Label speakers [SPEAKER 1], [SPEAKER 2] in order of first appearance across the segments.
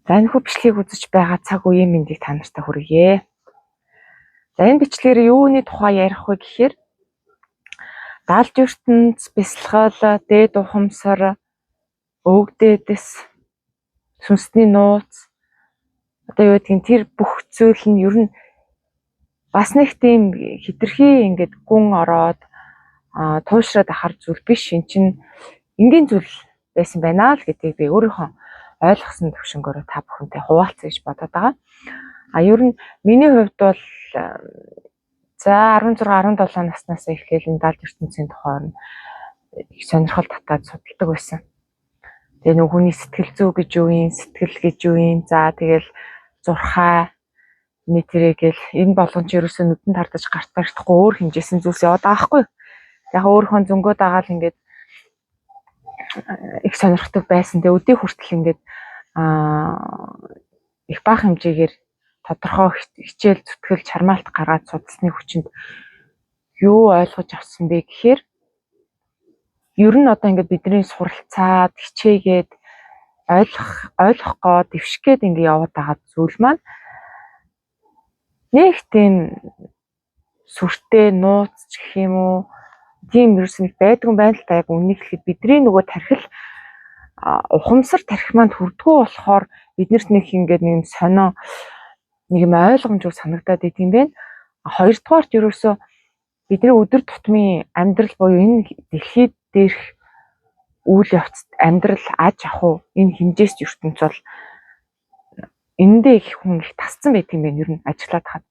[SPEAKER 1] За, энэ хүү бичлэгийг үзэж байгаа цаг үеийн мэндийг та нартай хүргье. За, энэ бичлэгээр юуны тухай ярих вэ гэхээр далд ертөнц, бясалгал, дээд ухамсар, өвгдээдэс, сүнсний нууц, одоо юу гэдгийг тэр бүх зүйл нь ер нь бас нэг тийм хитрхи ингээд гүн ороод туушраад ахар зүйл биш. Эн чинь энгийн зүйл байсан байна л гэдгийг би өөрийнхөө ойлгосон төвшөнгөөрөө та бүхэнтэй хуваалцъя гэж бодоод байгаа. А ер нь миний хувьд бол за 16 17 наснаас эхлээл энэ далд ертөнцийн тухай их сонирхол татаад судалдаг байсан. Тэгээ нөгөө хүний сэтгэл зүй гэж юу юм, сэтгэл гэж юу юм. За, тэгэл зурхай нэтэрэ гэл энэ болгон ч ерөөсөө нүдэнд хардаж гарт баригдахгүй өөр хэмжээсэн зүйлс яваад байгаа байхгүй. Яг өөрийнхөө зөнгөө дагаал ингээд их сонирхдаг байсан. Тэгээ өдий хүртэл ингээд их бага хэмжээгээр тодорхой хичээл зүтгэл чармаалт гаргаад судалсны хүчинд юу ойлгож авсан бэ гэхээр ер нь одоо ингээд бидний суралцаад, хичээгээд ойлгох гоо дэвших гээд ингээд яваад байгаа зүйл маань нэг тийм сүртэй нууц ч гэх юм уу, тийм ерөөс нэг байдгүй юм байна л та. Яг үннийг хэлэхэд бидний нөгөө тархил, ухамсар тархи маань хүрдгүү болохоор биднэрт нэг ингээд нэг сонио нэг юм ойлгомжгүй санагдаад идэв юм байна. Хоёрдугаарт ерөөсөө бидний өдөр тутмын амьдрал буюу энэ дэлхийд дээрх үйл явц, амьдрал, аж ахуй, энэ хэмжээст ертөнц бол энэндээ их хүн их тасцсан байдаг юм байна ер нь ажиллаад хаад.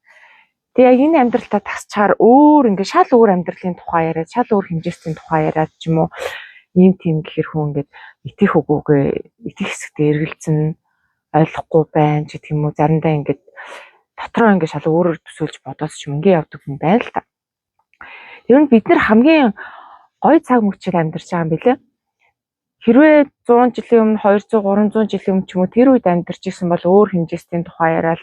[SPEAKER 1] Тэгээ яг энэ амьдралтаа тасчаар өөр ингээд шал өөр амьдралын тухай яриад, шал өөр хэмжээстийн тухай яриад ч юм уу, ийм тийм гэхэр хүн ингээд итгэх үгүйгээ итгэх хэсэгтээ эргэлзэн, ойлгохгүй байна ч гэх юм уу, заримдаа ингээд дотроо ингээд шал өөрөөр төсөөлж бодоод ч юм ингээ явдаг юм байна л та. Тэр нь бид нар хамгийн гоё цаг мөчид амьдарч байгаа юм билээ. Хэрвээ 100 жилийн өмнө, 200, 300 жилийн өмнө ч юм уу тэр үед амьдарч исэн бол өөр хэмжээстийн тухай яриад,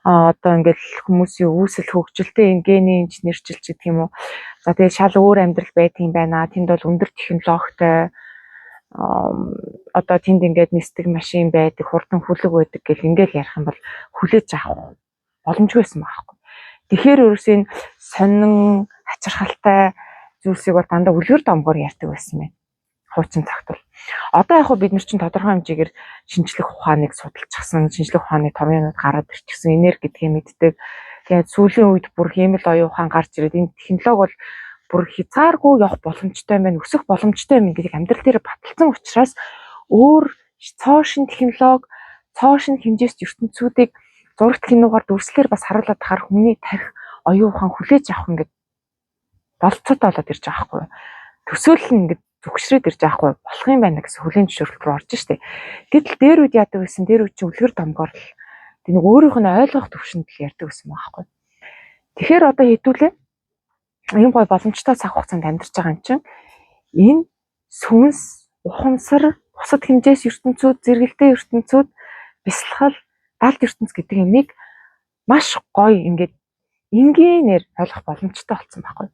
[SPEAKER 1] одоо ингээл хүмүүсийн үүсэл хөгжилтэй энэ генийн инженерчил ч гэдэг юм уу. За, тэгээд шал өөр амьдрал байдаг юм байна. Тэнд бол өндөр технологитой, одоо тэнд ингээд нисдэг машин байдаг, хурдан хүлэг байдаг гэл ингээл ярих юм бол хүлээж авах боломжгүй байсан байхгүй. Тэгэхээр ерөөсөө энэ сонин хачирхалтай зүйлсийг бол дандаа үлгэр домгоор ярьдаг байсан байна хуучин цагт бол. Одоо яг хөө бид нар чинь тодорхой хэмжээгээр шинжлэх ухааныг судалчихсан, шинжлэх ухааны томьёонууд гараад ирчихсэн, энерги гэдгийг мэддэг. Тэгээд сүүлийн үед бүр хиймэл оюун ухаан гарч ирээд энэ технологи бол бүр хязгааргүй явах боломжтой юм байна, өсөх боломжтой юм гэдгийг амьдрал дээр баталсан учраас өөр цоо шин технологи, цоо шин хэмжээст ертөнцүүдийг зурагт киногаар дүрслэхээр бас харуулад тахаар хүний тарих, оюун ухаан хүлээж авах ингээд болцоотой болоод ирж байгаа байхгүй юу. Төсөөлөл нь ингээд зүгшрээд ирж байгаа хгүй, болох юм байна гэсэн хүлээн зөвшөөрөл рүү орж штэ. Гэтэл дээр үед яадаг байсан, дээр үед чинь үлгэр домгоор л тэг нэг өөрийнх нь ойлгох төвшөнд л ярьдаг байсан байхгүй. Тэгэхээр одоо хэдүүлээ ийм гой боломжтой цаг хугацаанд амьдарч байгаа юм чинь энэ сүнс, ухамсар, бусад хэмжээс ертөнцүүд, зэрэгэлдээ ертөнцүүд, бясалгал, далд ертөнц гэдэг юмыг маш гоё ингээд энгийнээр ойлгох боломжтой болсон байхгүй.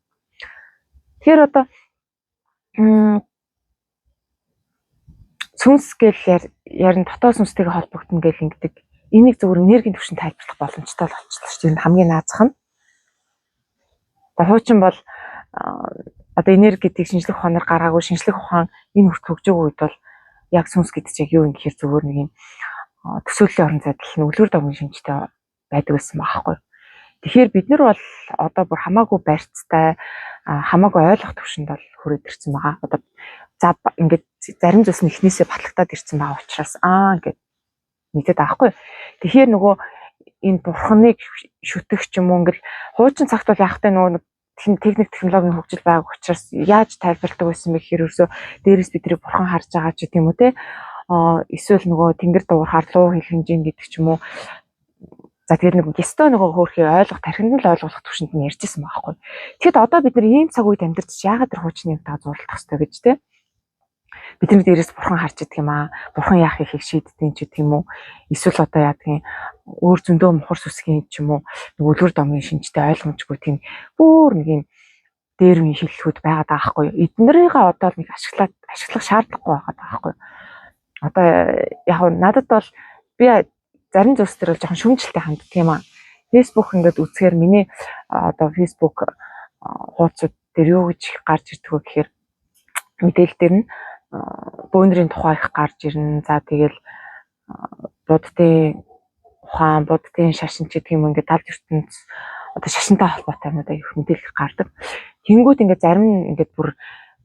[SPEAKER 1] Тэгэхээр одоо сүнс гэл ярин дотоод сүнстэйгээ холбогдно гэл ингэдэг. Энийг зөвхөн энергийн түвшинд тайлбарлах боломжтой л болчихлоо шүү дээ. Хамгийн наазах нь. Одоо хуучин бол одоо энерги гэдгийг шинжлэх ухаанаар гаргаагүй, шинжлэх ухаан энэ хүрт хөгжөөгүй үед бол яг сүнс гэдэг чинь юу юм гэхээр зөвхөн нэг юм төсөөллийн орон зайдал нь үлгэр домгийн шинжтэй байдаг байсан байхгүй. Тэгэхээр бид нар бол одоо бүр хамаагүй барьцтай, хамаагүй ойлгох төвшөнд бол хүрээд ирсэн байгаа. Одоо за ингээд зарим зүйлс нь эхнээсээ батлагдаад ирсэн байгаа учраас ингээд мэдээд байгаа хгүй. Тэгэхээр нөгөө энэ бурхныг шүтэх ч юм уу ингээд хуучин цагт бол яахтай нөгөө техник технологийн хөгжил байгааг учраас яаж тайлбарладаг байсан бэ гэхээр ерөөсөө дээрээс бидний бурхан харж байгаа ч гэдэм үү те, эсвэл нөгөө тэнгэр дуурахаар луу хэлхэмжин гэдэг ч юм уу. За, тэгээд нэг гесто нөгөө хөөрхий ойлгох, тархинд нь л ойлгох төвшөнд нь ярьжсэн байгаа байхгүй. Тэгэхэд одоо бид нар ийм цаг үед амьдарч яагаад тэр хуучны юмтайгаа зурлах хэрэгтэй гэж те. Бидний дээрээс бурхан харж идэг юм аа. Бурхан яах ихийг шийддэг ч гэдэг юм уу. Эсвэл одоо яадгийн өөр зөндөө мухар сүсгийн ч юм уу, нэг үлгэр домгийн шинжтэй ойлгомжгүй тийм бүр нэг юм дээр үеийн хэллэгүүд байгаад байгаа байхгүй юу. Эднэрийг одоо нэг ашиглаад ашиглах шаардлагагүй байгаад байгаа байхгүй юу. Одоо яг надад бол Би зарим зүйлс төр бол жоохон шүмжлэлтэй ханддаг юм аа. Facebook ингээд үзэхээр миний одоо Facebook хуудасууд дээр юу гэж гарч ирдэг вэ гэхээр мэдээлэл дээр нь бөөндрийн тухай их гарч ирнэ. За тэгэл буддын ухаан, буддын шашин ч гэдэг юм ингээд далд ертөнц одоо шашинтай холбоотой юмнууд аяг их мэдээлэл гардаг. Тэнгүүд ингээд зарим ингээд бүр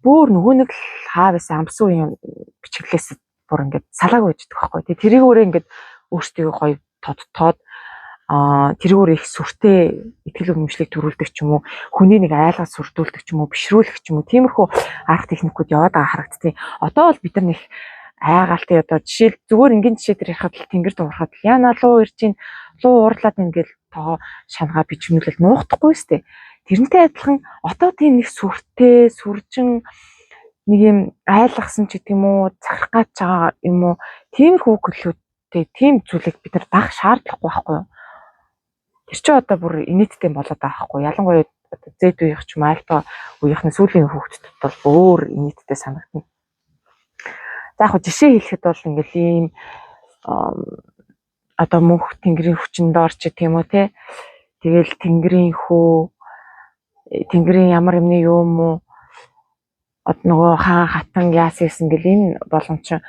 [SPEAKER 1] бүр нөгөө нэг л хаа байсан амсан үеийн бичиглээс бүр ингээд салаагүй байждаг байхгүй. Тэгээ тэрийг өөрөө ингээд өөрсдийгөө гоё тодтоод тэрүүгээр их сүртэй итгэл үнэмшлийг төрүүлдэг ч юм уу, хүний нэг айлгаж сүрдүүлдэг ч юм уу, бишрүүлэх ч юм уу, тиймэрхүү арга техникүүд яваад байгаа харагдтыг. Одоо бол бид нар нэг айгаалтай одоо жишээл зүгээр энгийн жишээ дээр ярихад л тэнгэр дуурахад л яна луу ирж ийн луу уурлаад ингээл тоогоо шангаа бичмэлэл нуухдахгүй сте. Тэрнтэй адилхан одоо тийм нэг сүртэй, сүржин нэг юм айлгсан ч гэдэг юм уу, захирах гаж байгаа юм уу, тиймэрхүү хөглүүдтэй тийм зүйлийг бид нар даах шаардлагагүй байхгүй юу? Тэр чинь одоо бүр инээдтэй болоод байгаа байхгүй. Ялангуяа одоо Z үеийнх ч юм альфа үеийнхний сүүлийн хүүхдэд бол өөр инээдтэй санагдана. За яг хөө жишээ хэлэхэд бол ингээл ийм одоо мөнх тэнгэрийн хүчинд орч гэх юм уу те. Тэгэл тэнгэрийн хөө, тэнгэрийн ямар юмны юм уу одоо нөгөө хаан хатан яасан гэсэн гэл энэ болгон чинь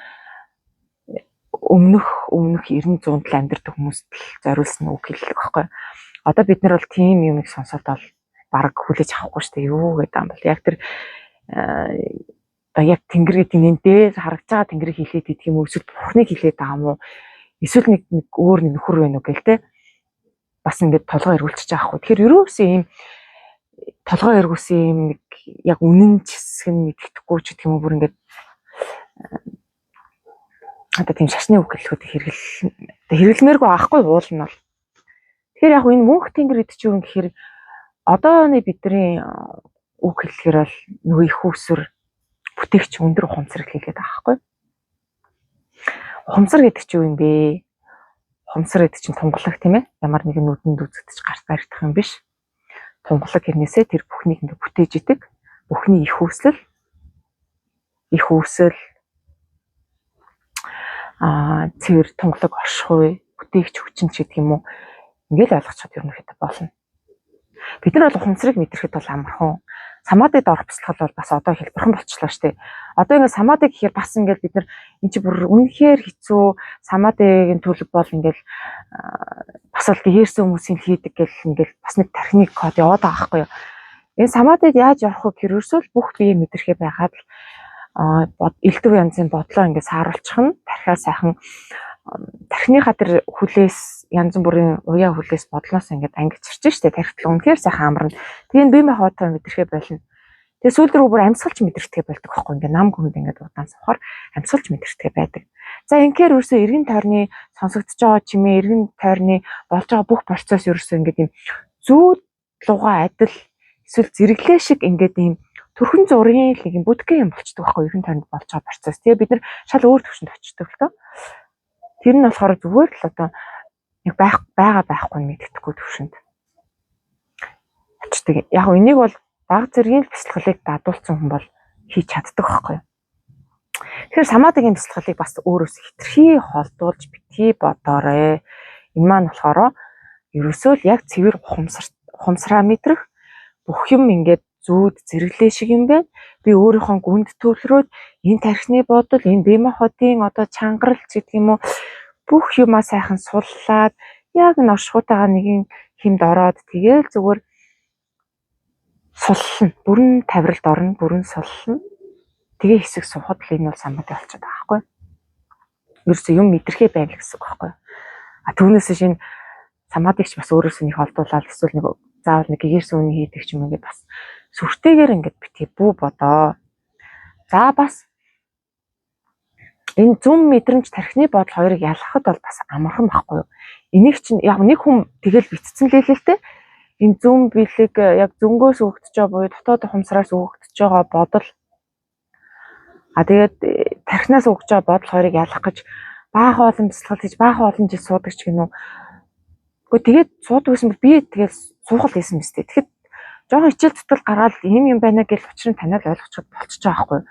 [SPEAKER 1] өмнөх 90 100 л амьдардаг хүмүүст л зориулсан үг хэллэг байхгүй. Одоо бид нар бол тийм юмыг сонсоод бол баг хүлээж авахгүй шүү дээ. Юу гэдэг юм бол яг тэр одоо яг тэнгэр гэдэг нь энэ дээр харагдж байгаа тэнгэрийг хилээд идэх юм уу эсвэл бурхныг хилээд байгаа юм уу? Эсвэл нэг өөр нэг нөхөр байна уу гэл те. Бас ингээд толгой эргүүлчихэж байгаа хгүй. Тэгэхээр ерөөсөө ийм толгой эргүүлсэн юм нэг яг үнэн ч хэсэг нь мэддэхгүй ч гэх юм уу бүр ингээд одоо тийм шашны үг хэллэгүүд хэрэглэмээргүй аахгүй уул нь бол. Тэгэхээр яг энэ мөнх тэнгэр гэдэг чинь юу гэхээр одооны бидний үг хэллэгээр бол нөгөө их усүр бүтээгч өндөр ухамсар хэлээд байгаа байхгүй. Ухамсар гэдэг чинь юу юм бэ? Ухамсар гэдэг чинь тунгалаг тийм ээ. Ямар нэгэн нүдэнд үзэгдэж гарт баригдах юм биш. Тунгалаг хэрнээсээ тэр бүхнийг ингээ бүтээж идэг. Бүхний их үүслэл цэвэр тунгалаг оршихуй, бүтээгч хүчин ч гэдэг юм уу. Ингээл ойлгочиход ерөнхийдөө болно. Бид нар бол ухамсарыг мэдрэхэд бол амархан. Самадид орох бясалгал бол бас одоо хэлбэрхэн болчлоо штэ. Одоо ингээд самади гэхээр бас ингээд бид нар энэ чи бүр үнэхээр хэцүү самадигийн төлөв бол ингээд бас л гэрсэн хүмүүсийн хийдэг гэл ингээд бас нэг тархины код яваад байгаа байхгүй юу. Энэ самадид яаж явах вэ гэхээр ерөөсөө л бүх бие мэдрэхээ байгаад л элдв янзын бодлоо ингээд сааруулчих нь тархиа сайхан тархиныхаа тэр хүлээс янз бүрийн уяа хүлээс бодлоос ингээд ангичирч штэ тархитал үнэхээр сайхан амарна. Тэгээ энэ бие махбодоо мэдрэхээ болно. Тэгээ сүүл рүү бүр амьсгалч мэдрэхтэй болдог байхгүй ингээд нам хүнд ингээд удаан сухаар амьсгалч мэдрэхтэй байдаг. За инхээр ерөөсөө эргэн тойрны сонсогдож байгаа чимээ, эргэн тойрны болж байгаа бүх процесс ерөөсөө ингээд юм зүүд лугаа адил эсвэл зэрэглээ шиг ингээд юм төрхөн зургийн л нэг юм бүтгэн юм болчдөг байхгүй эргэн тойронд болж байгаа процесс. Тэгээ бид нар шал өөр төвшөнд очдог л доо. Тэр нь болохоор зүгээр л одоо нэг байх байгаа байхгүй нь мэддэхгүй төвшөнд очдөг. Яг энийг бол баг зэргийн л бясалгалыг дадуулсан хүн бол хийж чаддаг байхгүй юу. Тэгэхээр самадигийн бясалгалыг бас өөрөөс хитрхи холдуулж битгий бодоорой. Энэ маань болохоор ерөөсөө л яг цэвэр ухамсараа мэдрэх бүх юм ингээд зүүд зэрэглээ шиг юм байна. Би өөрийнхөө гүнд төвлөрөөд энэ тархины бодол, энэ бие махбодын одоо чангарал ч гэдэг юм уу бүх юмаа сайхан суллаад яг н оршихуйтайгаа нэгэн хэмд ороод тэгээл зүгээр суллана. Бүрэн тавиралд орно, бүрэн суллана. Тэгээ хэсэг сухад л энэ бол самбат болчиход байгаа байхгүй. Ерөөсөө юм мэдрэхээ байна л гэсэн үг байхгүй. А түүнээс шинэ самадыг ч бас өөрөөсөө нэг холдуулаад эсвэл нэг заавал нэг гэгэрсэн үний хийдэг ч юм ингээд бас сүртэйгээр ингээд битгий бүү бодоо. За бас энэ зүм мэдрэмж тархины бодол хоёрыг ялгахад бол бас амархан байхгүй юу? Энийг чинь яг нэг хүн тэгэл битцэн лээлээ л те. Энэ зүм бэлэг яг зөнгөөс өгдөж байгаа буюу дотоод ухамсараас өгдөж байгаа бодол а тэгээд тархинаас өгж байгаа бодол хоёрыг ялгах гэж баахан олон бясалгал хийж баахан олон жил суудаг ч гинүү. Гэхдээ тэгээд суудаг гэсэн би тэгээд суухал хийсэн мэт. Тэгэхэд жоохон хичээл зүтгэл гаргаад ийм юм байна гэж учир нь таниад ойлгочиход болчихж байгаа байхгүй юу.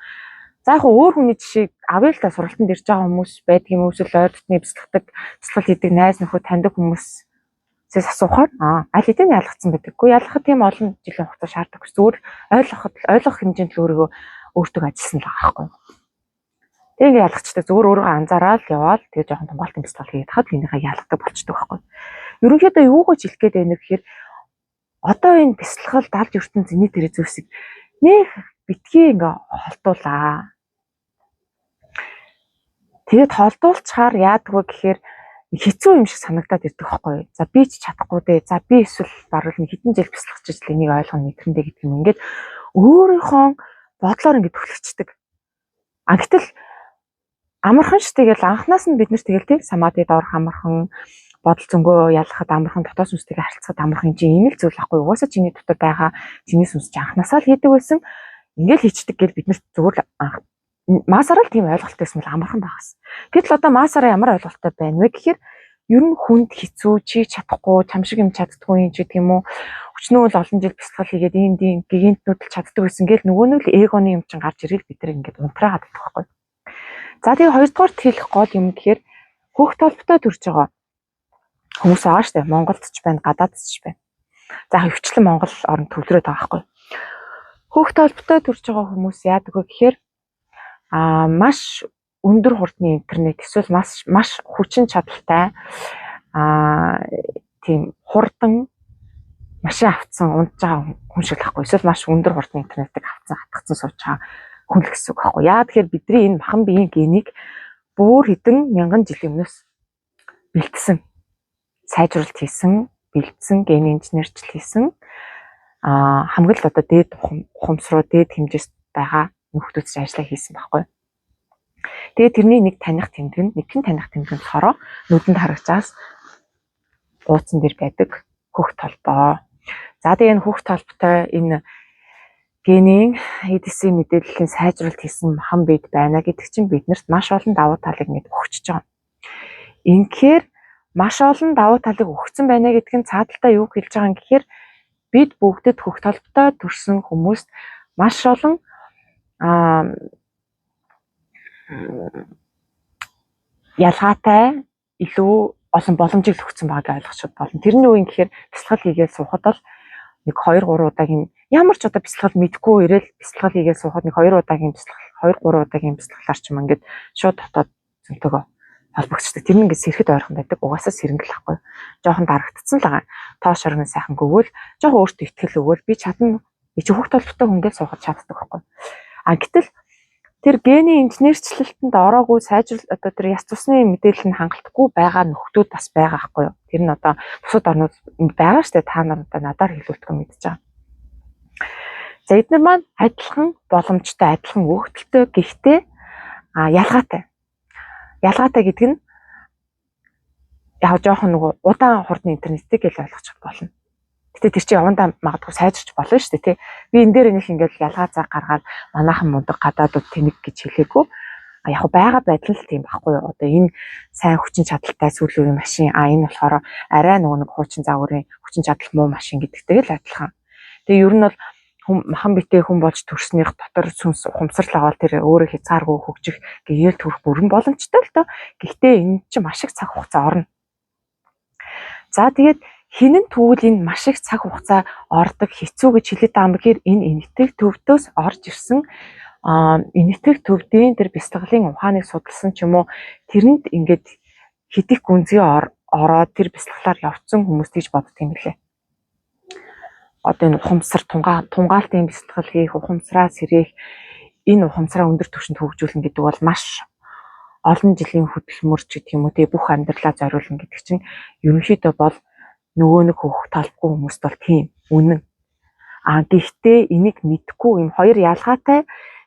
[SPEAKER 1] За яг өөр хүний жишээ авъя л та, сургалтанд ирж байгаа хүмүүс байдаг юм уу, эсвэл ойр дотны бяцлагдаг, бяцлал хийдэг найз нөхөд, таньдаг хүмүүсээс асуухаар аль хэдийн ялгацсан байдаг. Гэхдээ ялгахад тийм олон жилийн хугацаа шаарддаг. Зүгээр ойлгоход, ойлгох хэмжээнд л өөрийгөө өөртөө ажилласан л байгаа байхгүй. Тэгээ ингээ ялгачдаг. Зүгээр өөрийгөө анзаараад яваал тэгээ жоохон тунгаалтын бяцлал хийгээд хахад энийхээ ялгадаг болчдөг байхгүй. Ерөнхийдөө юу гэж хэлэх гээд байна вэ гэхээр одоо энэ бяцлал далд ертөнц зэний тэр зүйлсийг нэх битгий ингээ холдуулаа. Тэгээд холдуулчаар яадаг вэ гэхээр хэцүү юм шиг санагдаад ирдэг байхгүй. За би ч чадахгүй дээ. За би эсвэл баруул нэг хэдэн жил бяцлах гэж л энийг ойлгоно мэдрэндээ гэдэг юм. Ингээд өөрийнхөө бодлоор ингээд түлхчихдэг. А гэтэл амархан ш, тэгэл анханаас нь бид нэр тэгэл тийм самадид орох амархан, бодол зөнгөө ялгахад амархан, дотоод сүнстэйгээ харилцахад амархан чинь ийм л зүйл ахгүй. Угаасаа чиний дотор байгаа чиний сүнс чи анханасаа л хийдэг байсан. Ингээл хийчдэг гэл бид нарт зүгээр л анх масаараа л тийм ойлголттой байсан бол амархан байгаас. Гэтэл одоо масаараа ямар ойлголттой байна вэ гэхээр ер нь хүнд хэцүү, чи чадахгүй, чам шиг юм чаддгүй юм ч гэдэг юм уу. Өчнөө л олон жил бясалгал хийгээд ийм тийм гигантнүүд л чаддаг байсан гэл нөгөө нэг л эгоны юм чинь гарч ирэл бид нар ингээд унтраагаад байдаг байхгүй. За тэгээ хоёрдугаар хэлэх гол юм гэхээр хөх толботой төрж байгаа хүмүүс байгаа штэ. Монголд ч байна, гадаадд ч байна. За хөвчлэн Монгол орнд төвлөрөөд байгаа байхгүй. Хөх толботой төрж байгаа хүмүүс яадаг вэ гэхээр маш өндөр хурдны интернет эсвэл маш маш хүчин чадалтай тийм хурдан машин авцсан унтж байгаа хүн шиг л байхгүй. Эсвэл маш өндөр хурдны интернетийг авцсан, хатгацсан сууж байгаа хүн л гэсэн үг байхгүй. Яа тэгэхээр бидний энэ махан биеийн генийг бүр хэдэн мянган жилийн өмнөөс бэлтсэн, сайжруулалт хийсэн, бэлдсэн, ген инженерчл хийсэн хамгийн л одоо дээд ухамсруу, дээд хэмжээст байгаа нөхдүүд ч ажиллаа хийсэн байхгүй. Тэгээ тэрний нэг таних тэмдэг нь, нэгэн таних тэмдэг нь болохоор нүдэнд харагчаас ууцан дээр байдаг хөх толбоо. За тэгээ энэ хөх толботой энэ генийн EDC мэдээллийн сайжруулалт хийсэн махан бид байна гэдэг чинь биднэрт маш олон давуу талыг ингэж өгчөж байгаа. Инхээр маш олон давуу талыг өгсөн байна гэдэг нь цаадалтаа юу хэлж байгаа юм гэхээр бид бүгдэд хөх толботой төрсэн хүмүүст маш олон ялгаатай илүү олон боломжийг өгсөн байгааг ойлгочиход болно. Тэр нь юу юм гэхээр бясалгал хийгээд суухад бол нэг 2 3 удаагийн ямар ч одоо бясалгал мэдгүй ирээл бясалгал хийгээд суухад нэг 2 удаагийн бясалгал, 2 3 удаагийн бясалгалаар ч юм ингээд шууд дотоод зөнтөгөө холбогдчихдаг. Тэр нь ингээд сэрэхэд ойрхон байдаг. Угаасаа сэрнгэл ахгүй. Жохон дарагдцсан л байгаа. Тоош оргон сайхан гөвөөл, жохон өөртөө итгэл өгөөл би чадна. Би чи хөх толботой хүн гэж суухад чаддаг байхгүй. А гэтэл тэр гений инженерчлэлтэнд ороогүй, сайжрал одоо тэр яс цусны мэдээлэл нь хангалтгүй байгаа нөхдүүд бас байгаа байхгүй юу. Тэр нь одоо бусад орнууд байгаа штэ, та нар одоо надаар хэлүүлдэг юм мэдэж байгаа. За эдгээр маань адилхан боломжтой, адилхан өгөлттэй, гэхдээ ялгаатай. Ялгаатай гэдэг нь яг жоохон нөгөө удаан хурдны интернетийг л ойлгочих болно. Гэтэ тэр чинь явандаа магадгүй сайжирч болно шүү дээ, тий. Би энэ дээр нэг ингээл ялгаа цаг гаргаад манайхан мундаг, гадаадууд тэнэг гэж хэлээгүй. А яг байгаа байдал л тийм байхгүй юу. Одоо энэ сайн хүчин чадалтай сүүлийн үеийн машин, а энэ болохоор арай нөгөө нэг хуучин загварын хүчин чадал муу машин гэдэгтэй л адилхан. Тэгээ ер нь бол махан битээ хүн болж төрснийх дотор сүнс ухамсарлал аваад тэр өөрөө хязгааргүй хөгжих, гэээл төрөх бүрэн боломжтой л доо. Гэхдээ энэ чинь маш их цаг хугацаа орно. За тэгээд хинэн тэгвэл энэ маш их цаг хугацаа ордог, хэцүү гэж хэлээд байгаа юм гэхээр энэ энэтхэг төвдөөс орж ирсэн, энэтхэг төвдийн тэр бясалгалын ухааныг судалсан ч юм уу, тэрэнд ингээд хэдих гүнзгий ороод тэр бясалгалаар явцсан хүмүүс тийж боддог юм лээ. Одоо энэ ухамсар тунгаалтын бясалгал хийх, ухамсараа сэрээх, энэ ухамсараа өндөр түвшинд хөгжүүлнэ гэдэг бол маш олон жилийн хөдөлмөр ч гэдэг юм уу, тэгээ бүх амьдралаа зориулна гэдэг чинь ерөнхийдөө бол нөгөө нэг хөх талбгүй хүмүүст бол тийм үнэн. А гэхдээ энийг мэдгүй, юм хоёр ялгаатай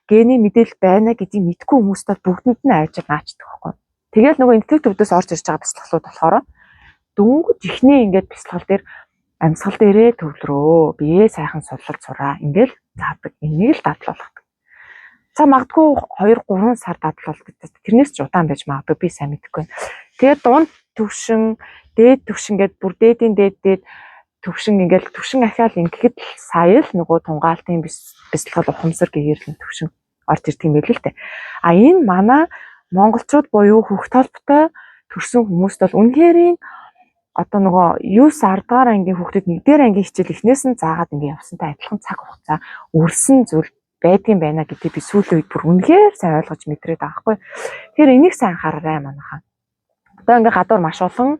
[SPEAKER 1] гений мэдээлэл байна гэдгийг мэдгүй хүмүүст бол бүгдэнд нь авчир наачдаг байхгүй. Тэгэл нөгөө энэтхэг төвдөөс орж ирж байгаа бясалгалууд болохоор дөнгөж ихний ингээд бясалгал дээр амьсгал дээрээ төвлөрөө, биеэ сайхан судлал сураа ингээл заадаг. Энийг л дадлал болгодог. За магадгүй 2 3 сар дадлал болдог. Тэрнээс ч удаан байж магадгүй, би сайн мэдэхгүй. Тэгээд дунд төвшин, дээд төвшин гэд бүр дээдийн дээд дээд төвшин ингээл төвшин ахаал ингэхэд л сая л нөгөө тунгаалтын бясалгал ухамсар гэгэрлийн төвшин орж ирдэг юм байл л дээ. А энэ манай монголчууд буюу хөх толботой төрсэн хүмүүст бол үнэхэрийн одоо нөгөө 9 10 дугаар ангийн хүүхдэд 1-р ангийн хичээл эхнээс нь заагаад ингээ явсантай адилхан цаг хугацаа үрсэн зүйл байдгийн байна гэдгийг би сүүлийн үед бүр үнэхээр сайн ойлгож мэдрээд байгаа байхгүй. Тэгэхээр энийг сайн анхаараарай манайхаа. Одоо ингээ гадуур маш олон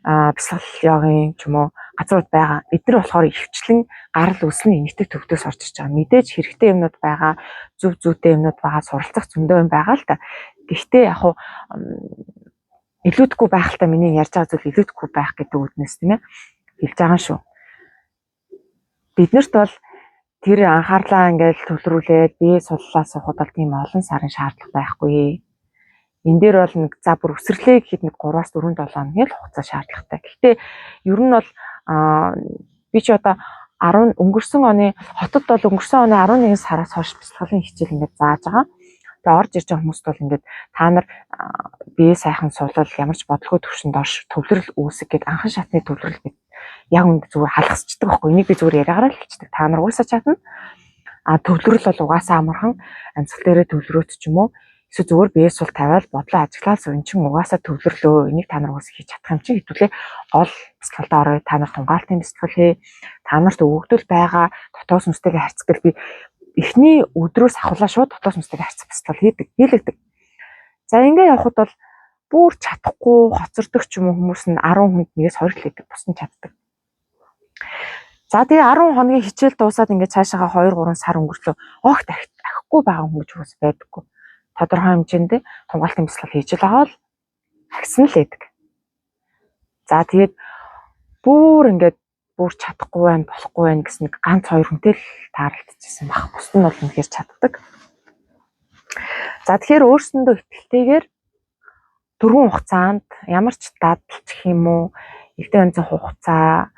[SPEAKER 1] бясалгал йогийн ч юм уу газрууд байгаа. Эдгээр болохоор ихэвчлэн гарал үүсэл нь энэтхэг төвдөөс орж ирж байгаа. Мэдээж хэрэгтэй юмнууд байгаа, зөв зүйтэй юмнууд байгаа, суралцах зөндөө юм байгаа л та. Гэхдээ яг хуу илүүдэхгүй байх л та, миний ярьж байгаа зүйл илүүдэхгүй байх гэдэг үднэс, тийм ээ, хэлж байгаа шүү. Биднэрт бол тэр анхаарлаа ингээл төвлөрүүлээд бие суллаа суухад бол тийм олон сарын шаардлага байхгүй. Энэ дээр бол нэг за бүр өсөрлөө гэхэд нэг 3-аас 4 7 хоногийн л хугацаа шаардлагатай. Гэхдээ ер нь бол би чи одоо 10 өнгөрсөн оны хотод бол өнгөрсөн оны 11 сараас хойш бясалгалын хичээл ингээд зааж байгаа. Тэгээ орж ирж байгаа хүмүүст бол ингээд та нар бие сайхан суулал, ямар ч бодлого төвшөнд орш төвлөрөл үүсэх гээд анхан шатны төвлөрөл гэд яг үнд зүгээр халахсчдаг байхгүй. Энийг би зүгээр яриагаараа л хэлчихдэг. Та нар угаасаа чадна. А төвлөрөл бол угаасаа амархан, амьсгал дээрээ төвлөрөөт ч юм уу эсвэл зүгээр бие сул тавиал бодлоо ажиглаад суу, эн чинь угаасаа төвлөрлөө. Энийг та нар угаасаа хийж чадах юм чинь хэдүүлээ гол бясалгалдаа орё. Та нар тунгаалтын бясалгал хий. Та нарт өгөгдөл байгаа дотоод сүнстэйгээ харьцах гэл би эхний өдрөөс ахуулаа шууд дотоод сүнстэйгээ харьцах бясалгал хийдэг, хийлэгдэг. За ингээ явхад бол бүр чадахгүй хоцордог ч юм уу хүмүүс нь 10 хүнд нэгээс 20 л хийдэг, бус нь чаддаг. За тэгээ 10 хоногийн хичээл дуусаад ингээ цаашаага 2 3 сар өнгөрлөө. Огт ахихгүй байгаа хүн гэж бас байдаггүй. Тодорхой хэмжээнд тунгаалтын бясалгал хийж л байгаа бол ахисан л байдаг. За тэгээд бүр ингээд бүр чадахгүй байна, болохгүй байна гэсэн нэг ганц хоёр хүнтэй л таарлтчихсан баг. Бусд нь бол үнэхээр чаддаг. За тэгэхээр өөрсөндөө итгэлтэйгээр дөрвөн хугацаанд ямар ч дадал ч гэх юм уу, элдв янзын хугацаа,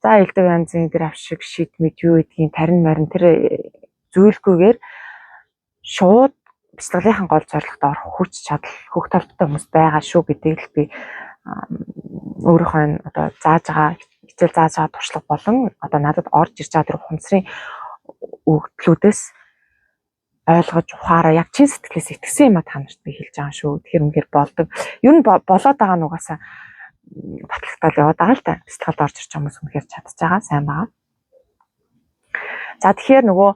[SPEAKER 1] за элдв янзын тэр авшиг шид мэд юу гэдгийг тарин марин тэр зүйлгүйгээр шууд бясалгалынхаа гол зорилгод орох хүч чадал хөх толботой хүмүүс байгаа шүү гэдгийг л би өөрийнхөө одоо зааж байгаа хичээл зааж байгаа туршлага болон одоо надад орж ирж байгаа тэр ухамсарын өгдлүүдээс ойлгож ухаараа яг чин сэтгэлээс итгэсэн юм а та нарт би хэлж байгаа шүү. Тэгэхээр үнэхээр болдог. Ер нь болоод байгаа нь угаасаа батлагтал яваад байгаа л та. Бясалгалд орж ирж байгаа хүмүүс үнэхээр чадж байгаа, сайн байгаа. За тэгэхээр нөгөө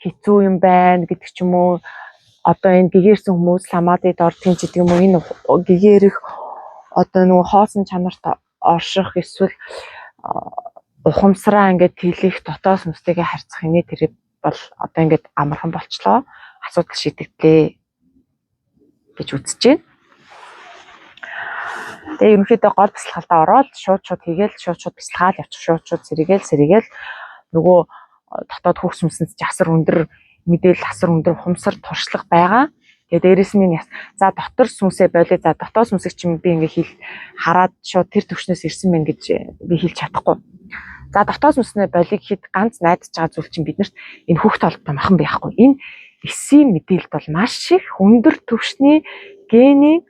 [SPEAKER 1] хэцүү юм байна гэдэг ч юм уу, одоо энэ гэгэрсэн хүмүүс ламадыг ордгийн ч гэдэг юм уу, энэ гэгэрэх одоо нөгөө хоосон чанарт орших эсвэл ухамсараа ингээд тэлэх дотоод сүнстэйгээ харьцах инээ тэр бол одоо ингээд амархан болчлоо, асуудал шийдэгдлээ гэж үзэж байна. Тэгээ ерөнхийдөө гол бясалгалдаа ороод шууд шууд хийгээл шууд шууд бясалгаал явчих, шууд шууд сэргээл сэргээл нөгөө дотоод хөх сүнсэнд ч асар өндөр мэдээлэл, асар өндөр ухамсар туршлага байгаа. Тэгээ дээрэс нь за дотор сүнсээ болио, за дотоод сүнсийг чинь би ингээ хэл хараад шууд тэр төвшнөөс ирсэн мэн гэж би хэлж чадахгүй. За дотоод сүнснээ болио гэхэд ганц найдаж байгаа зүйл чинь биднэрт энэ хөх толботой махан байхгүй. Энэ эсийн мэдээлэлд бол маш их өндөр түвшний генийн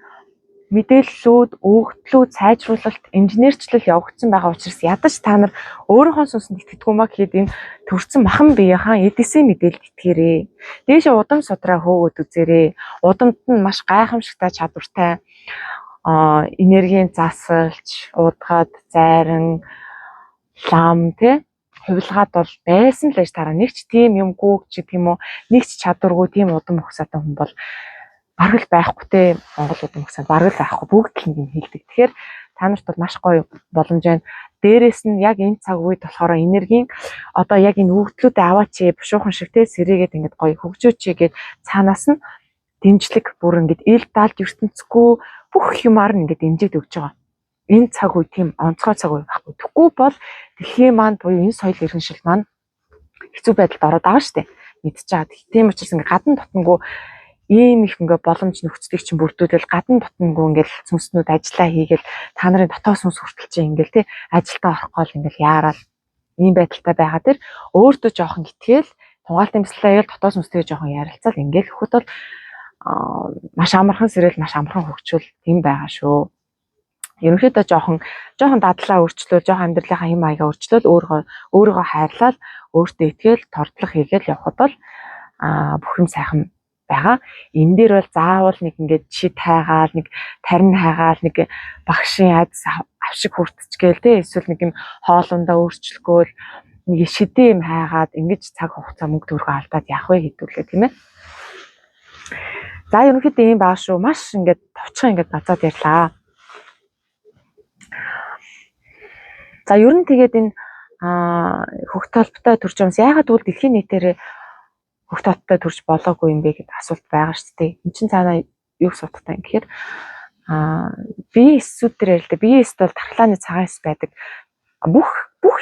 [SPEAKER 1] мэдээллүүд, өгөгдлүүд, сайжруулалт, инженерчлэл явагдсан байгаа учраас ядаж та нар өөрийнхөө сүнсэнд итгэдэггүй маа гэхэд энэ төрсэн махан биеийнхаа эдисийн мэдээлэлд итгээрэй. Дээшээ удам судраа хөөгөөд үзээрэй. Удамд нь маш гайхамшигтай чадвартай энергийн засалч, удгад, зайран, лам тэ хувилгаад бол байсан л байж тараа. Нэг ч тийм юмгүй ч гэх юм уу, нэг ч чадваргүй тийм удам угсаатай хүн бол бараг л байхгүй те, Монгол удам угсаа бараг л байхгүй, бүгд л ингэ хэлдэг. Тэгэхээр та нарт бол маш гоё боломж байна. Дээрээс нь яг энэ цаг үед болохоор энергийн одоо яг энэ өгөгдлүүдээ аваач бушуухан шиг те сэрээгээд ингээд гоё хөгжөөч гээд цаанаас нь дэмжлэг бүр ингээд ил даалд ертөнцгүй бүх юмар нь ингээд дэмжиж өгч байгаа. Энэ цаг үе тийм онцгой цаг үе байхгүй. Тэгэхгүй бол дэлхийн маань буюу энэ соёл иргэншил маань хэцүү байдалд ороод байгаа шүү дээ. Мэдчихэж байгаа. Тийм учраас ингээд гадна дотногоо ийм их ингээ боломж нөхцөлийг чинь бүрдүүлэл гадна дотногоо ингээл сүнснүүд ажиллаа хийгээл та нарын дотоод сүнс хүртэл чинь ингээл тий ажилдаа орохгүй л ингээл яараал ийм байдалтай байгаа тэр өөртөө жоохон итгээл тунгаалтын бяцлаа хийгээл дотоод сүнстэйгээ жоохон ярилцаал ингээл хөхөд бол маш амархан сэрэл, маш амархан хөгжүүл тийм байгаа шүү. Ерөнхийдөө жоохон жоохон дадлаа өөрчлөөл, жоохон амьдралынхаа хэм маягаа өөрчлөөл, өөрийгөө өөрийгөө хайрлал, өөртөө итгээл, тордлох хийгээл явхад бол бүх юм сайхан байгаа. Энэ дээр бол заавал нэг ингээд шид хайгаал, нэг тарин хайгаал, нэг багшийн айдас авшиг хүртчихгээл те, эсвэл нэг юм хоолундаа өөрчлөхөөл нэг шидэ юм хайгаад ингэж цаг хугацаа мөнгө төгрөгөө алдаад яах вэ хэдүүлээ, тийм ээ. За, ерөнхийдөө ийм баа шүү. Маш ингээд товчхон ингээд базаад ярьлаа. За, ер нь тэгээд энэ хөх толботой төрж юмс яагаад тэгвэл дэлхийн нийтээр хөх толботой төрж болоогүй юм бэ гэдэг асуулт байгаа шүү дээ. Энд чинь цаанаа юу судалтай юм гэхээр бие эсүүд дээр ярил л да. Бие эсд бол тархлааны цагаан эс байдаг. Бүх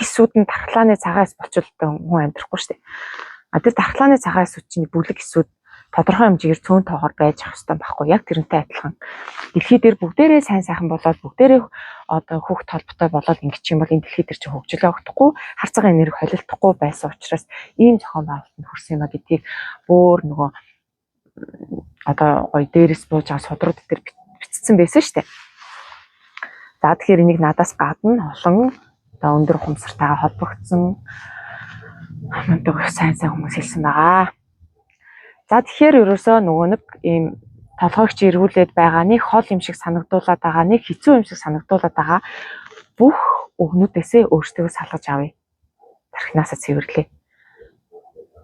[SPEAKER 1] эсүүд нь тархлааны цагаан эс болчвол хүн амьдрахгүй шүү дээ. Тэр тархлааны цагаан эсүүд чинь бүлэг эсүүд тодорхой хэмжээгээр цөөн тоогоор байж ах хэрэгтэй байхгүй. Яг тэрнтэй адилхан. Дэлхий дээр бүгдээрээ сайн сайхан болоод, бүгдээрээ одоо хөх толботой болоод ингэчих юм бол энэ дэлхий дээр чинь хөгжил явагдахгүй, хар цагаан энерги холилдохгүй байсан учраас ийм зохион байгуулалтанд хүрсэн юм а гэдгийг бүр нөгөө одоо гоё дээрээс бууж байгаа судрууд дээр бичсэн байсан шүү дээ. За, тэгэхээр энийг надаас гадна олон одоо өндөр ухамсартайгаа холбогдсон мундаг сайн сайн хүмүүс хэлсэн байгаа. За, тэгэхээр ерөөсөө нөгөө нэг ийм толгойгч эргүүлээд байгаа, нэг хол юм шиг санагдуулаад байгаа, нэг хэцүү юм шиг санагдуулаад байгаа бүх өгнүүдээсээ өөртөө салгаж авъя. Тархинаасаа цэвэрлээ.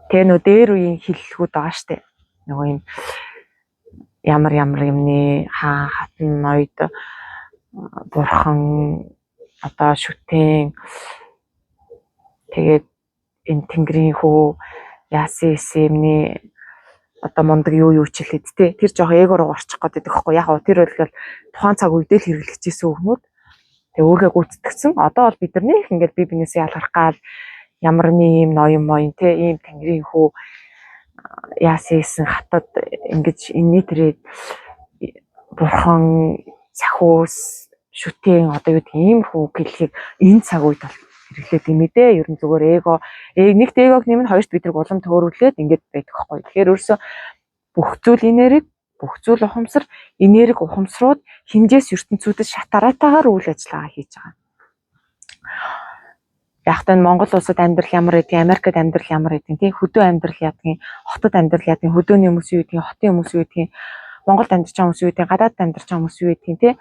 [SPEAKER 1] Тэгээ нөө дээр үеийн хиллгүүд байгаа штэ. Нөгөө юм ямар ямар юмны хаан хатан ноёд бурхан одоо шүтэн, тэгээд энэ тэнгэрийн хүү яасан эсэмний одоо мундаг юу юу ч хэлээд те, тэр жоох эго руу орчих гээд байдаг байхгүй. Яг гоо тэр бол тухайн цаг үедээ л хэрэглэгдсэн үгнүүд, тэгээ өөргөө гүйцэтгэсэн. Одоо бол бид нар нэх ингээд би бинээсээ ялгарх гал ямар нэг юм ноён моён те, ийм тэнгэрийн хүү яасан исэн хатад ингэж энэний тэрээ бурхан сахиус шүтэн одоо юу гэдэг ийм хүү гэлхийг энэ цаг үед бол хэрэглээд юм дээ. Ер нь зүгээр эго, нэгт эгог нэмнэ, хоёрт бид нар улам төөрүүлээд ингэж байдаг байхгүй. Тэгэхээр өөрөөсөө бүх зүйл энерги, бүх зүйл ухамсар, энерги ухамсрууд хинжээс ертөнцүүдэд шатараатаагаар үйл ажиллагаа хийж байгаа. Яг та энэ Монгол улсад амьдрал ямар гэдгийг, Америкт амьдрал ямар гэдгийг, тийм хөдөө амьдрал яадгийг, хотод амьдрал яадгийг, хөдөөний хүмүүс юу гэдгийг, хотын хүмүүс юу гэдгийг, Монголд амьдарч байгаа хүмүүс юу гэдгийг, гадаадд амьдарч байгаа хүмүүс юу гэдгийг, тийм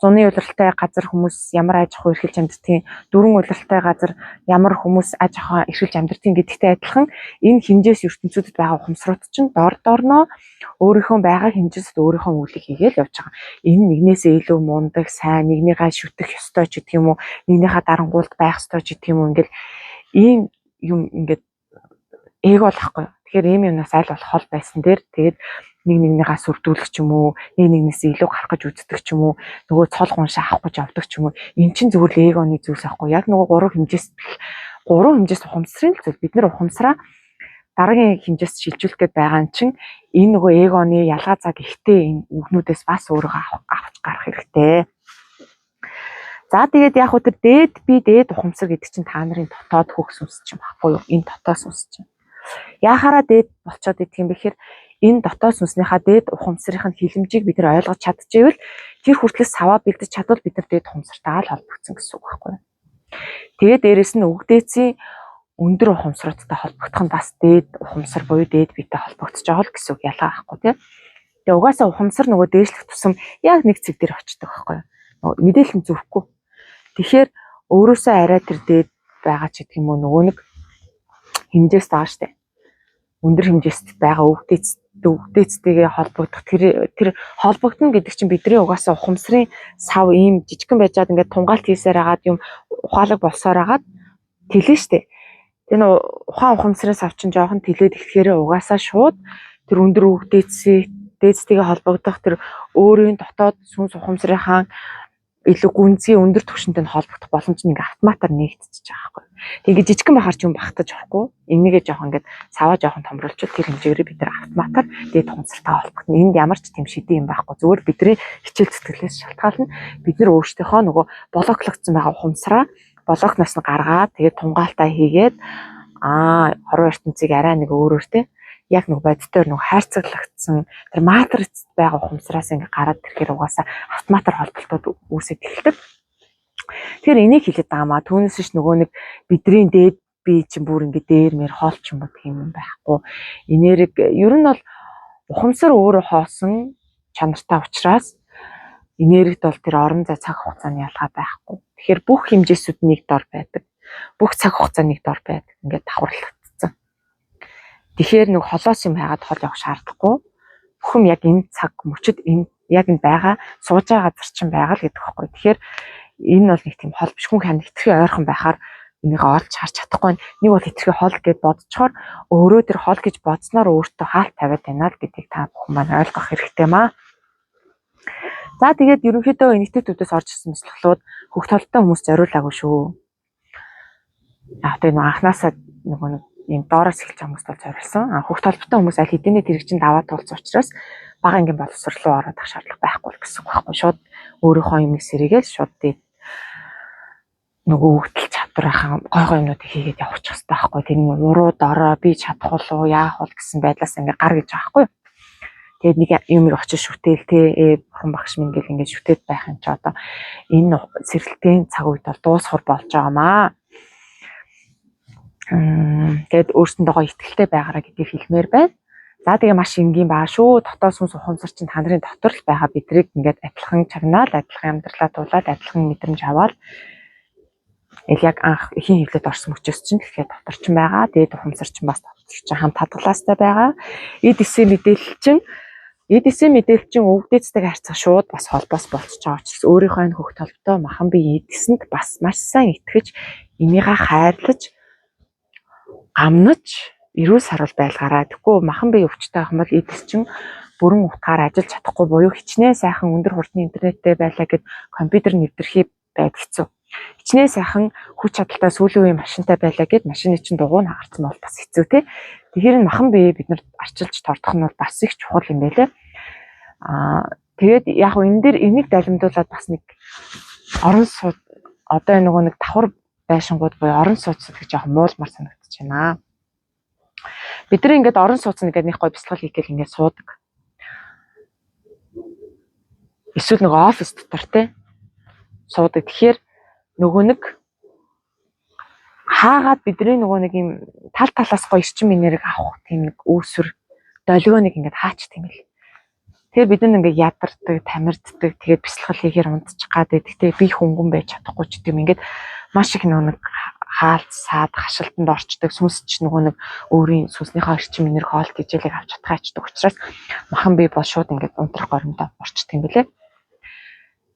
[SPEAKER 1] зуны улиралтай газар хүмүүс ямар аж ахуй эрхэлж амьддгийг, дөрвөн улиралтай газар ямар хүмүүс аж ахуй эрхэлж амьддгийг гэдэгтэй адилхан энэ хэмжээс ертөнцүүдэд байгаа ухамсрууд чинь дор дорноо өөрийнхөө байгаа хэмжээсд өөрийнхөө үйлийг хийгээл явж байгаа. Энэ нэгнээсээ илүү мундаг, сайн, нэгнийгаа шүтэх ёстой ч гэх юм уу, нэгнийхээ дарангуулд байх ёстой ч гэх юм уу, ингээл ийм юм ингээд эго болохгүй. Тэгэхээр ийм юмнаас аль болох хол байсан дээр тэгээд нэг нэгнийгаа сүрдүүлэх ч юм уу, нэг нэгнээс илүү гарах гэж үздэг ч юм уу, нөгөө цол гуншаа авах гэж явдаг ч юм уу. Эн чинь зүгээр л эгоны зүйлс аахгүй. Яг нөгөө гурван хэмжээс ухамсарын л зүйл. Бид нар ухамсараа дараагийн хэмжээс шилжүүлэх гээд байгаа нь чинь энэ нөгөө эгоны ялгаа цаг ихтэй энэ үгнүүдээс бас өөрийгөө авч гарах хэрэгтэй. За, тэгээд яг хөө тэр дээд би, дээд ухамсар гэдэг чинь та нарын дотоод хөх сүнс чинь баггүй юу? Энэ дотоод сүнс чинь. Яхаараа дээд болцоод идэх юм бэ гэхээр энэ дотоод сүнснийхаа дээд ухамсарын хилэмжийг бид нар ойлгож чадчихвэл, тэр хүртэл саваа бэлдэж чадвал бид нар дээд ухамсартайгаа л холбогдсон гэсэн үг байхгүй юу? Тэгээд дээрэс нь өгдөөцийн өндөр ухамсруудтай холбогдох нь бас дээд ухамсар буюу дээд биетэй холбогдож байгаа л гэсэн үг, ялгаа байхгүй тий. Тэгээ угаасаа ухамсар нөгөө дээшлэх тусам яг нэг цэг дээр очдог байхгүй юу? Нөгөө мэдээлэл нь зүвхгүй. Тэгэхээр өөрөөсөө арай тэр дээд байгаа ч гэх юм уу, нөгөө нэг хэмжээс байгаа штэ. Өндөр хэмжээст байгаа өвдөөцтэйгээ холбогдох тэр тэр холбогдно гэдэг чинь бидний угаасаа ухамсарын сав ийм жижигхэн байжгаад ингээд тунгаалт хийсээр агаад юм ухаалаг болсоор агаад тэлээ штэ. Тэр нөө ухаан ухамсарын сав чинь жоохон тэлээд эхлэхээрээ угаасаа шууд тэр өндөр дээцтэйгээ холбогдох тэр өөрийн дотоод сүнс ухамсарынхаа илүү гүнзгий өндөр түвшинтэй нь холбогдох боломж нь ингээ автоматар нэгдчихэж байгаа байхгүй. Тэг ингээ жижигхэн байхаар ч юм багтаж авахгүй. Энийгээ жоохон ингээд саваа жоохон томруулчвал тэр хэмжээгээр бид нар автоматар дээд ухамсартай холбогдно. Энд ямар ч тийм шидэн юм байхгүй. Зүгээр бидний хичээл зүтгэлээс шалтгаална. Бид нар өөрсдийнхөө нөгөө блоклогдсон байгаа ухамсараа блокноос нь гаргаад тэгээд тунгаалтаа хийгээд хорвоо ертөнцийг арай нэг өөрөөр те, яг нэг бодитоор нэг хайрцаглагдсан тэр матрицд байгаа ухамсараас ингээ гараад ирэхээр угаасаа автоматар холболтууд үүсэж эхэлдэг. Тэгэхээр энийг хэлээд байгаа маа. Түүнээс ш нөгөө нэг бидний дээд би чинь бүр ингээ дээр мэр хоол ч юм уу тийм юм байхгүй. Энерги ер нь бол Ухамсар өөрөө хоосон чанартай учраас энергид бол тэр орон зай цаг хугацааны ялгаа байхгүй. Тэгэхээр бүх хэмжээсүүд нэг дор байдаг. Бүх цаг хугацаа нэг дор байдаг. Ингээд давхарлагдсан. Тэгэхээр нэг холоос юм хайгаад хол явах шаардлагагүй. Бүх юм яг энэ цаг мөчид энэ яг энэ байгаа сууж байгаа газар чинь байгаа л гэдэг байхгүй. Тэгэхээр энэ бол нэг тийм хол биш, хүн ханд хэтэрхий ойрхон байхаар энийг олж харж чадахгүй. Нэг бол хэтэрхий хол гэд бодцохоор өөрөө тэр хол гэж бодсноор өөртөө хаалт тавиад байна л гэдгийг та бүхэн маань ойлгох хэрэгтэй маа. За тэгээд ерөнхийдөө энэгтэй төвдөөс орж ирсэн бясалгалууд хөх толтой хүмүүс зориулаагүй шүү. Яг тэ нэг анханасаа нөгөө нэг ийм доороос эхэлж байгаа хүмүүст бол зориулсан. А хөх толботой хүмүүс аль хэдийнэ тэрэг чинь даваа туулсан учраас бага ангийн боловсрол руу ороод ах шаардлага байхгүй гэсэн үг байхгүй. Шууд өөрийнхөө юмыг сэрээгээл шууд нөгөө өгдөл чадварынхаа гой гой юмнуудыг хийгээд явуучих хэрэгтэй байхгүй. Тэр нэг уруу дорой би чадах уу яах вэ гэсэн байдлаас ингээ гар гэж байгаа байхгүй. Тэгээд нэг юмыг очиж шүтээл те бурхан багш минь гэл ингээд шүтээд байх юм чи одоо энэ сэрэлтийн цаг үед бол дуусхар болж байгаамаа. Тэгээд өөрсөндөө гоё ихтгэлтэй байгаараа гэдгийг хэлмээр байна. За тэгээ маш энгийн баа шүү. Дотоод сүнс ухамсар чинь та нарын дотор л байгаа бидрийг ингээд адилхан чагнаал, адилхан амьдралаа туулаад, адилхан мэдрэмж аваад эл яг анх эхийн хөвлөд орсон мөчөөс чинь тэгэхээр дотор чинь байгаа. Тэгээд ухамсар чинь бас дотор чинь хамт хадгалаастай байгаа. Эд эсийн мэдээлэл чинь эд эсийн мэдээлэл чинь өвгдээцтэйг харьцах шууд бас холбоос болчихж байгаа учраас өөрийнхөө энэ хөх толботой махан бие эдгэсэнд бас маш сайн итгэж, энийгээ хайрлаж, гамнаж эрүүл саруул байлгаарай. Тэгэхгүй махан бие өвчтэй байх юм бол эдгэс чинь бүрэн утгаар ажиллаж чадахгүй буюу хичнээн сайхан өндөр хурдны интернеттэй байлаа гэд компьютер нэвтэрхий байд хэцүү. Хичнээн сайхан хүч чадалтай сүүлийн үеийн машинтай байлаа гэд машины чинь дугуй нь хагарсан бол бас хэцүү те. Тэгэхээр энэ махан бие бид нар арчилж тордох нь бол бас их чухал юм байлээ. Аа тэгээд яг энэ дээр энийг далимдуулаад бас нэг орон сууц одоо энэ нөгөө нэг давхар байшингууд буюу орон сууц гэж яг муулмар санагдаж байна. Бид нар ингээд орон сууц нэгээд нэг гой бясалгал хийх гэл ингээд суудаг. Эсвэл нэг офис дотор те суудаг. Тэгэхээр нөгөө нэг хаагаад бидний нөгөө нэг юм тал талаас гоё эрчим энерги авах тийм нэг үүсвэр долгио нэг ингээд хаачдаг юм л. Тэгэхээр бид нар ингээд ядардаг, тамирддаг, тэгээд бясалгал хийхээр унтчих гад байдаг. Тэгээ би хөнгөн байж чадахгүй ч гэдэм ингээд маш их нөгөө нэг хаалт саад хашилтанд орчдөг. Сүнс ч нөгөө нэг өөрийн сүнснийхээ эрчим энерги хоол тэжээлийг авч чадхаа ачдаг учраас махан бие бол шууд ингээд унтрах горимдоо орчдөг юм билээ.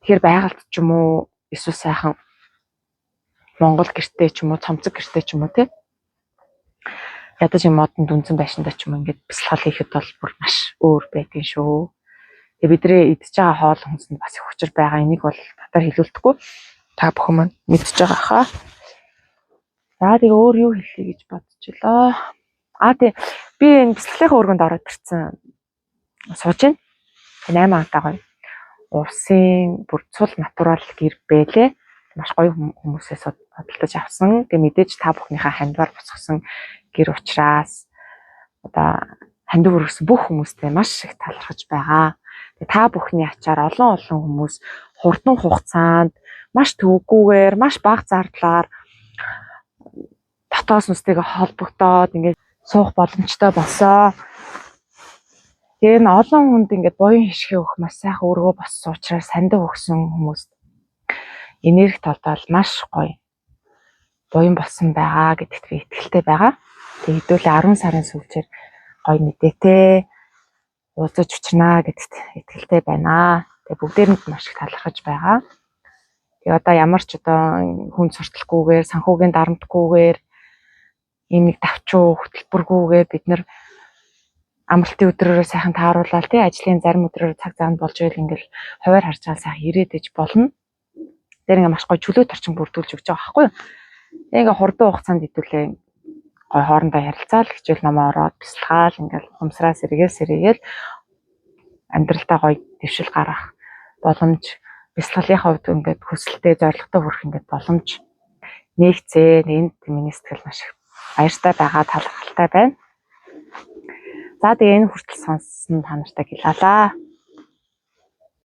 [SPEAKER 1] Тэгэхээр байгальд ч юм уу эсвэл сайхан Монгол гэртээ ч юм уу, цомцог гэртээ ч юм уу те ядаж юм модон дүнзэн байшиндаа ч юм ингээд бясалгал хийхэд бол бүр маш өөр байдгийн шүү. Тэгээ бидний идж байгаа хоол хүнсэнд бас их учир байгаа. Энийг бол татар хэлүүлдэхгүй. Та бүхэн маань мэдж байгаа хаа. За тэгээ өөр юу хэлье гэж бодчихлоо. Аа тий би энэ бясалгалынхаа өргөнд ороод ирсэн. Сууж байна. 8 антаа гоё. Увсын бүр цул натурал гэр бэлээ. Маш гоё хүмүүсээс худалдаж авсан. Тэгээ мэдээж та бүхнийхээ хандвар босгосон гэр учраас одоо хандив өргөсөн бүх хүмүүстэй маш их талархаж байгаа. Тэгээ та бүхний ачаар олон олон хүмүүс хурдан хугацаанд маш төвөггүйгээр, маш бага зардлаар дотоод сүнстэйгээ холбогдоод ингээд суух боломжтой болсон. Тэгээ энэ олон хүнд ингээд буян хишгээ өгөх маш сайхан өргөө боссон учраас сандив өгсөн хүмүүст энерги талдаа маш гоё буян болсон байгаа гэдэгт би итгэлтэй байгаа. Тэгээ хэдүүлээ 10 сарын сүүлчээр гоё мэдээтэй уулзаж учрнаа гэдэгт итгэлтэй байна. Тэгээ бүгдээрэнд маш их талархаж байгаа. Тэгээ одоо ямар ч одоо хүн сурталгүйгээр, санхүүгийн дарамтгүйгээр ийм нэг давчуу хөтөлбөргүйгээр бид нар амралтын өдрөөрөө сайхан тааруулаад тий ажлын зарим өдрөөрөө цаг зав нь болж ивэл ингээл хуваар харж байгаа сайхан ирээд иж болно. Тэр ингээ маш гоё чөлөөт орчин бүрдүүлж өгч байгаа байхгүй юу? Тэгээ ингээ хурдан хугацаанд хэдүүлээ гой хоорондоо ярилцаал хичээл номоо ороод бясалгаал ингээл ухамсараа сэргээл сэргээл амьдралдаа гоё дэвшил гаргах боломж бясалгалын хувьд ингээд хүсэлтэд зорилготой хүрэх ингээд боломж нээгцээ. Энд миний сэтгэл маш их баяртай байгаа, талархалтай байна. За тэгээ энэ хүртэл сонссон та нартай гялалаа.